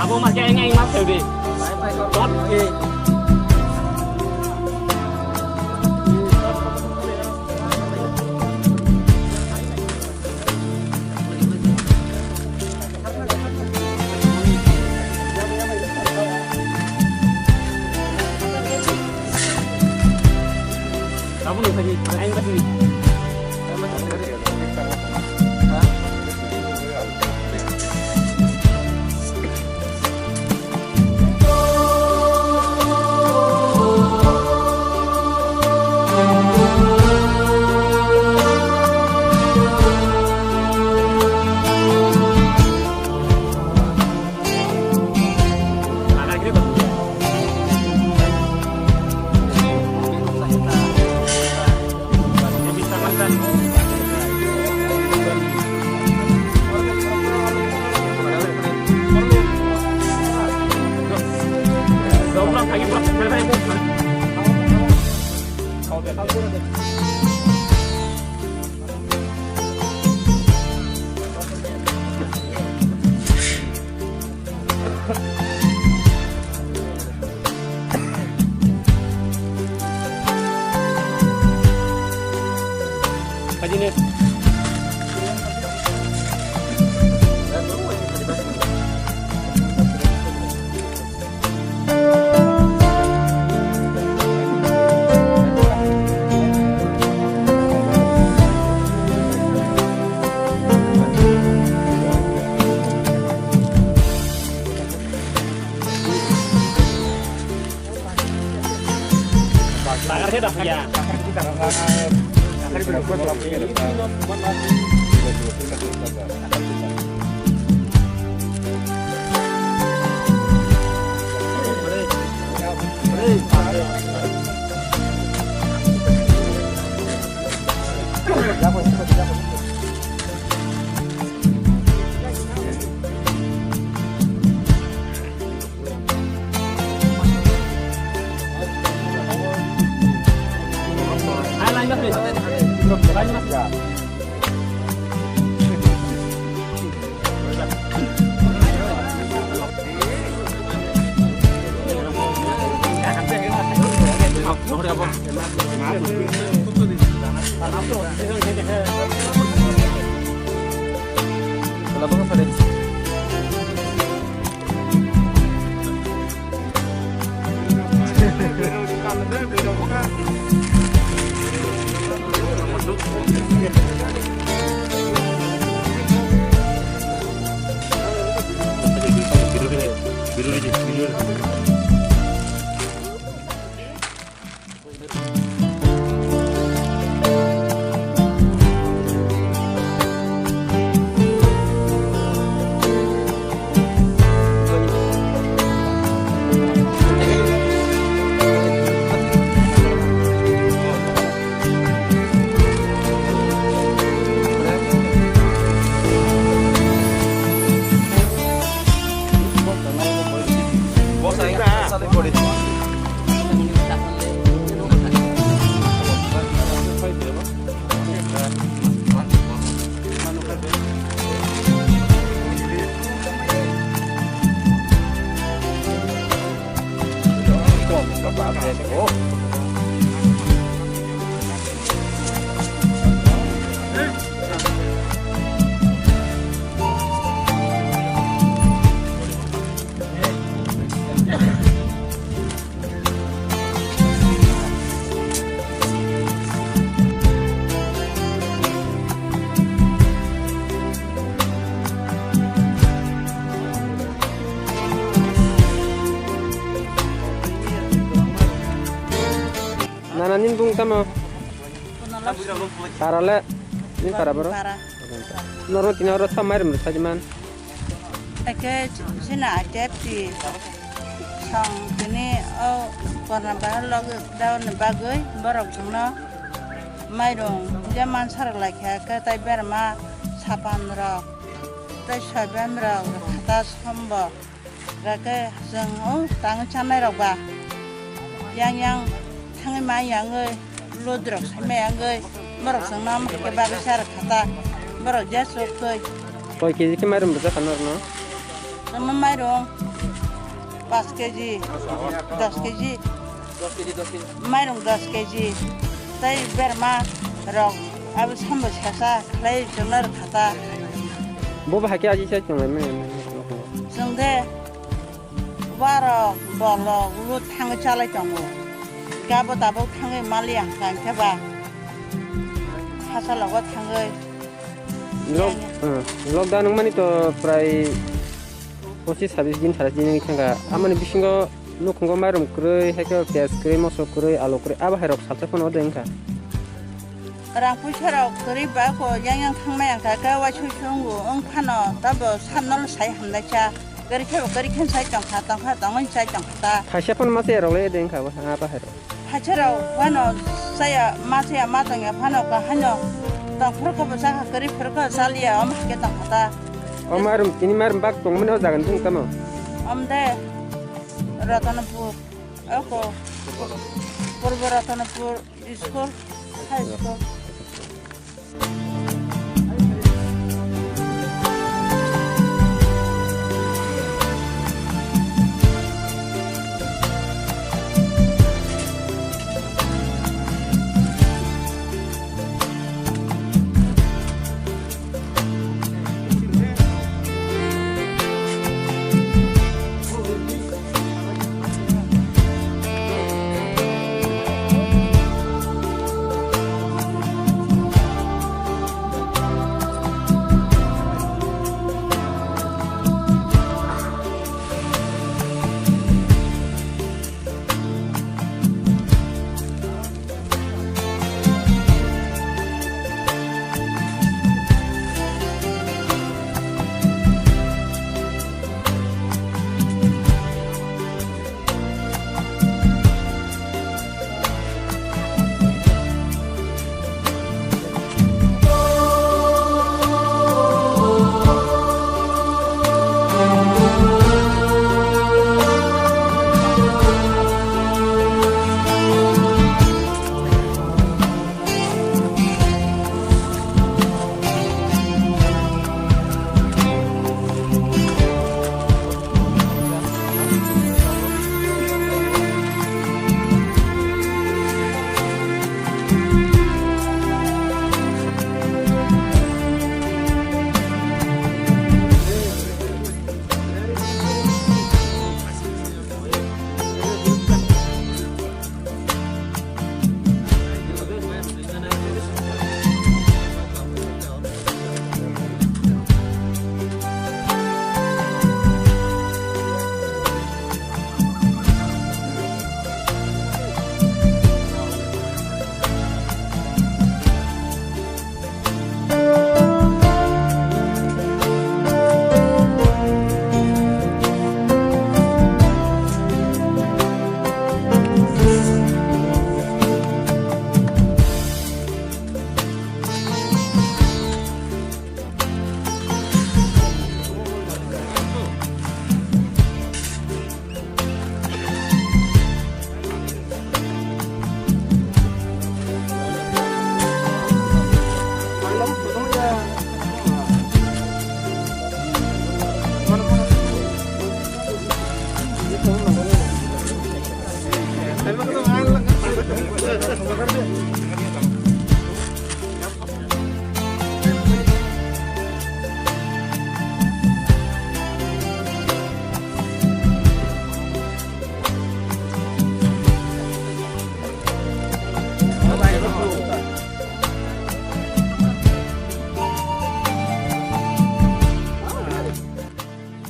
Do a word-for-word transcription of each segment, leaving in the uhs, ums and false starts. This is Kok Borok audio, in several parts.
Abo ma kaya ngai ma phaidi. Tagar khe da phuya. Nana nini bung tamo? Para le, nini para boro? Para. Noro tini oro sa mairum rwsadi man. Eke sina tepti song tini o korna bahar log daun bagwi borok chwngno mairung je mansa rok lai kha khe tai berma sapan rok tei soiban rok khata sombo rake chwng o tang chanai rok ba yang yang thangwi ma yangwi lodrok saimai yangwi borok chwngno ama hai khe bagwi sa rok khata borok je sok twi. Koi keji khe mairum rwjak kha norokno? Chwngno mairum paanch keji, dos keji, mairum dos keji tei berma rok abo sambo sesa khlai chwngno rw khata. Bo bahai khe aji sai chwnglai mani. Chwng de. Ubarok, bolok, lut thangwi chalai tongo. Gabo tabuk thangwi maliya hwnkha, hwnkhe ba hachalogo thangwi. Lok-, eh, lockdown wngmani to prai pochis sabis din, satais din wngwi thangkha. Amoni bisingo nukhungo mairum kwrwi, haikhe piyaj kwrwi, moso kwrwi, alu kwrwi, abo hairok salsa phano ode wngkha. Rang puisa rok kwrwi ba ko yang yang thangmai ang kha, khe waisuk sungo wng phano tabo sanno sai hamnai cha. Kwrwi khe bo kwrwi khe sai tong kha, tong kha, tongwi sai tong kha ta. Thaisa phano ma se rok le de wng kha bo ha bahai rok. Thaisa rok phano saya ma saya ma tong ya phano ka hano tong phuru khe bo cha kha, kwrwi phuru khe cha liya, omo hai khe tong kha ta. O mairum tini mairum bak tong mani o jaga ni bung tamo? Om de Ratanapur, oko Purbo Ratanapur. School, high school.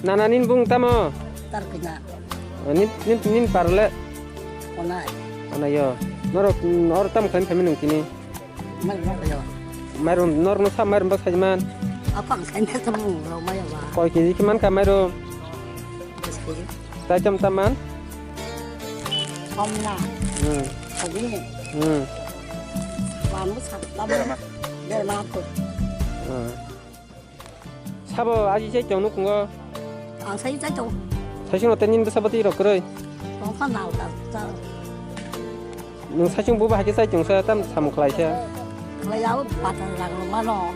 Nana, nini bung tamo? Tarkina. Nin, nin, nin parle? Onai. Onai yo. Norok, norok tam khlaim khlaim nung kini? Mairum yo. Mairum, norok no sa mairum bak sajman? Apang sajman sa mung rok maya ba. Koi kiji ki man ka mairum? Biskit. Tai tam tam man? Somna. Hmm. Sabi. Hmm. Lamu sa tam. Berma ko. Hmm. Sabo aji chai tong nukungo. Ang sai chai tong. Sai sino tenin besa bati rok kroi. Tong kha nal ta ta. Nung sai chung buba hake chai tong sa tam sam khlai sa. Khlai ya bata rang mano.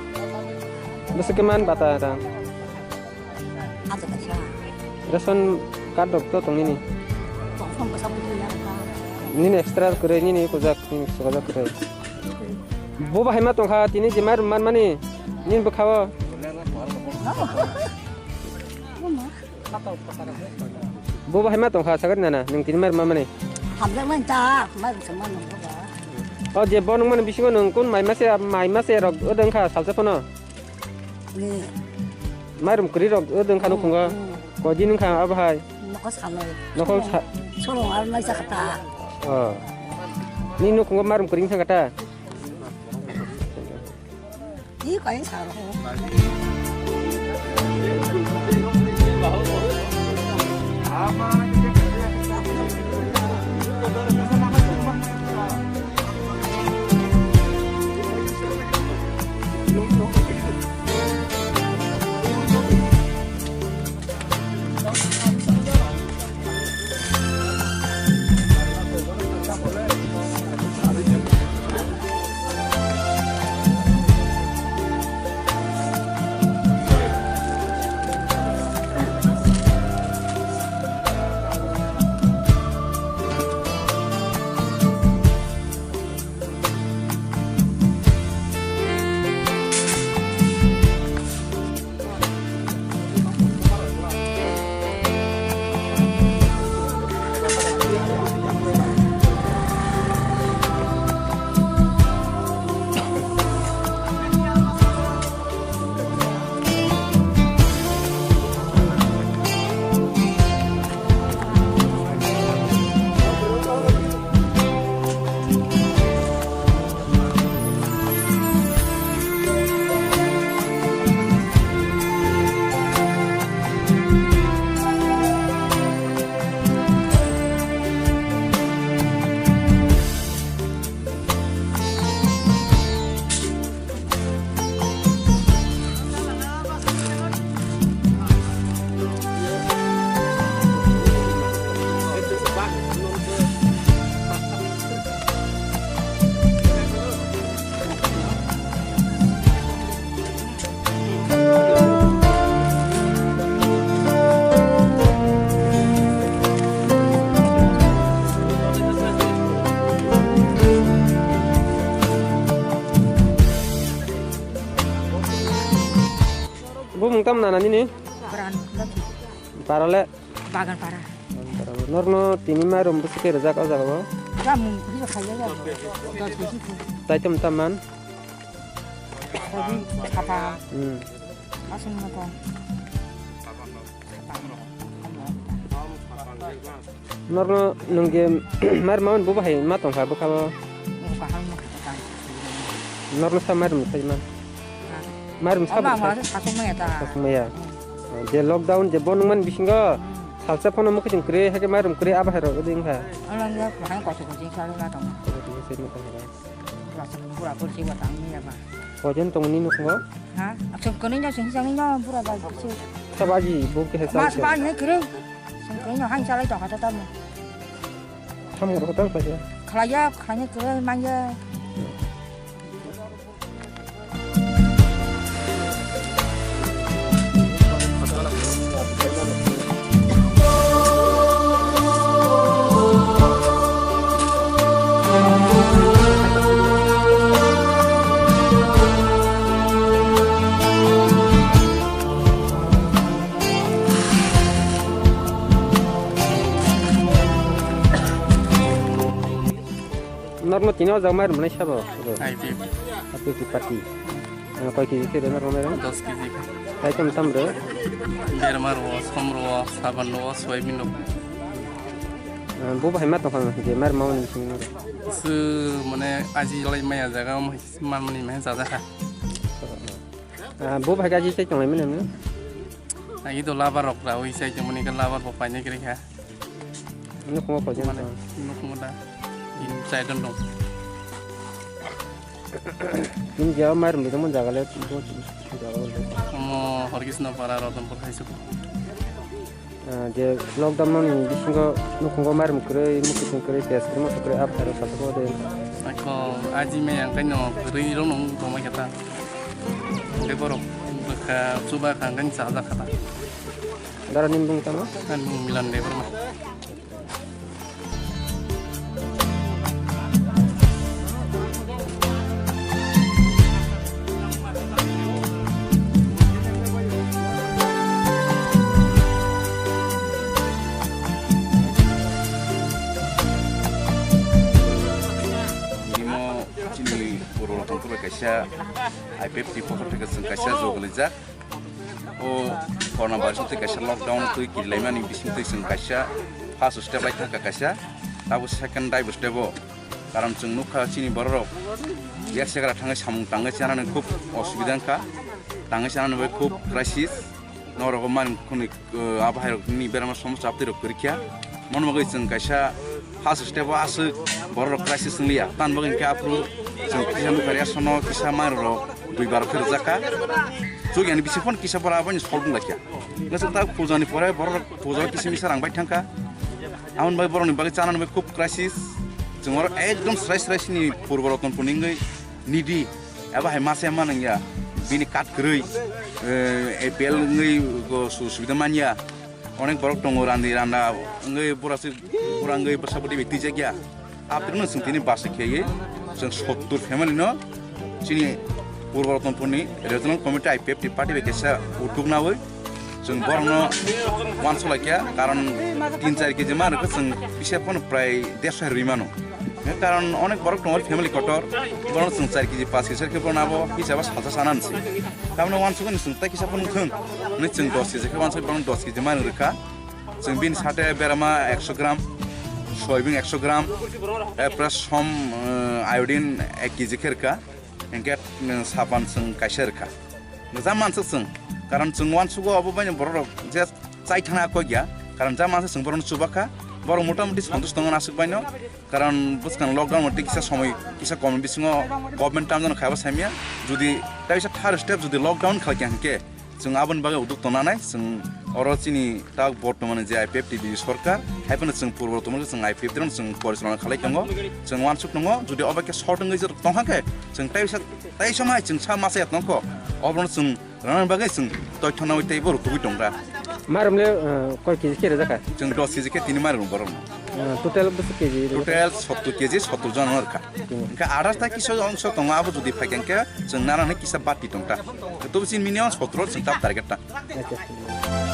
Besa ke man bata rang. Ada kasa. Ration card rok to tong nini. Tong kha besa bati ya ka. Nini extra kroi nini kujak nini kujak kroi. Buba hai ma tong kha tini je mar man mani. Nini bwkha o. Bo bahai ma tongkha, sakari nana, nwng tini mar mamani. Hamjakmani ta, mai bwswk ma nungkha ba. O je bo nungmani bisingo nwng kun mai mase, mai mase rok odong kha salsa phano. Ni. Mairum kwrwi rok odong kha nukhungo. Hmm. Kodi nungkha abo hai. Nokol salai. Nokol sa- Solong ar mai sakha ta. O. Ni nukhungo mairum kwrwi wngkha ta. Ih, kain saro. Bumung tam nana nini? Bran, Loki. Parale? Bagan para. Norno tini mairum bwswk khe rwjak o jaga o? Tamung hijo khaiya ya. Dos keji khe. Tai tam tam man? Kobi, kapa. Hmm. Aswng moto. Norno nwng je mairum mamani bo bahai ma tongkha bwkha o? Norno sa mairum sai man? Mairum sa bwkha? Sasuk maya. Je lockdown je bo nungmani bisingo salsa phano mukhuijwng kwrwi, hakhe mairum kwrwi abo hai rok wngkha. Koso koso sai ma tongkha. Koso koso sai ma tongkha. Pura pura si watang ni ya ba. Kojon tong ni nukhungo? Ha? Aswk kwnwi no sing sangni no pura ba si. Sabaji bo khe sa. Mas ba ni kre. Sing kwnwi no han salai to hata tam. Tham ro ta ba ya. Khlaiya, khlaiya kre manya. Kormo tini o jaga mairum nai sabo. Ai, pi. Api ki pati. Ano koi kiji khe rema roma rema. Dos kiji. Ai tam tam re. Derma ro, som ro, saban ro, soybean ro. Bo bahai ma tongkha je mairum ma ni sini. Su mane aji lai maya jaga ma. Manmani main saja kha. Ah, bo bhai gaji sai tonglai mene mene. Agi do labar rok ra oi sai tongmani ka labar bo paine kiri kha. Nuk mo ko jen. Mane nuk mo da. In sai don dong. In jao mar mi mon jaga le bo jaga le. Mo horkis no para ro don por khai su. Ah, je lockdown mani bisingo nukhungo mairum kwrwi, mukhusing kwrwi, pes kwrwi, moso kwrwi, abo khairok sasago de. Ako aji me ang kaino kwrwi rok nung tongma khe ta. Hwnkhe borok bwkha chuba kha ang kaino chajak kha ta. Dara nini bung tamo? Ani bung Milan Debbarma. Nimo chini purbo tongthok bai kaisa I P F T pokok theke chwng kaisa joglaijak. O corona virus twi kaisa lockdown twi kirilaimani bising twi chwng kaisa first step lai thangkha kaisa, tabuk second dive step o. Karon chwng nukha chini bororok yak segra thangwi samung tangwi chanani khub osubida wngkha, tangwi chanani bai khub crisis. Norok o mani khwnwi, eh, abo hai rok ni berama somosta abtwi rok kwrwikha. Mono bagwi chwng kaisa first step o aswk bororok crisis wngya. Tan bagwi hwnkhe aphuru chwng kisa nukha reaction o kisa mangrok dui bar khe rwjakha. Chuk yani bising phone kisa pora aboni solve wnglaikha. Ngasuk ta puja ni pore bororok puja o kisa misa rang bai thangkha. Aboni bagwi borokni bagwi chanani bagwi khub crisis. Chwng oro ekdom srai srai sini purbo Ratanpur ni wngwi nidi. Abo hai masa ma nangya. Bini kat kwrwi, eh, A P L wngwi go su-, subida manya. Onek borok tongo randi randa wngwi bura se, bura wngwi bwsa bwtwi bai twijakya. Aphuru no chwng tini bus kheywi chwng sottur family no chini Purbo Ratanpur ni regional committee I P F T party bai kaisa utuk nawi chwng borokno wansuk laikya, karon tin char kg ma rwkhe chwng kisa phano prai derso rwi mano. Karon onek borok tongo family kotor, borokno chwng char kg, paanch kg khe borokno abo hisaba salsa sana nisi. Tamno wansukni chwng tai kisa phano thwng hwnwi chwng dos kg khe wansuk borokno dos kg ma rwkha. Chwng bini sate berama ekso gram, soybean ekso gram, apres som, eh, iodine ek kg khe rwkha, hwnkhe, eh, sapan chwng kaisa rwkha. Jam mansuk chwng, karon chwng wansukgo obo baino bororok je chai thangna kok ya, karon jam mansuk chwng borokno chubakha, borok motamuti santush tongo aswk baino, karon bwskang lockdown o tei kisa somoi kisa komni bisingo government tamjano khaiba saimya, jodi tei kisa third step jodi lockdown khalkha hwnkhe, chwng aboni bagwi uduk tongnanai, chwng oro chini tak bortomani je I P F T B sorkar, hai phano chwng purbo tongmani chwng I P F T rok chwng porichalona khalai tongo, chwng wansuk tongo, jodi obo khe short wngwi tongkha khe, chwng tei sa-, tei somai chwng sa masa ya tongkho, obono chwng rwnani bagwi chwng toithanawi tei borok tubui tongra. Marum le, eh, koi kg khe rwjakha? Chwng dos kg khe tini marum borokno. Eh, total bwswk kg rwjakha? Total sottur kg, sottur jona rwkha. Hmm. Hwnkhe adas ta kisa ongso tongo, abo jodi phaikha hwnkhe chwng nana hwnwi kisa bati tongta. Tobo chini minimum sotro chwng tab target ta. Acha.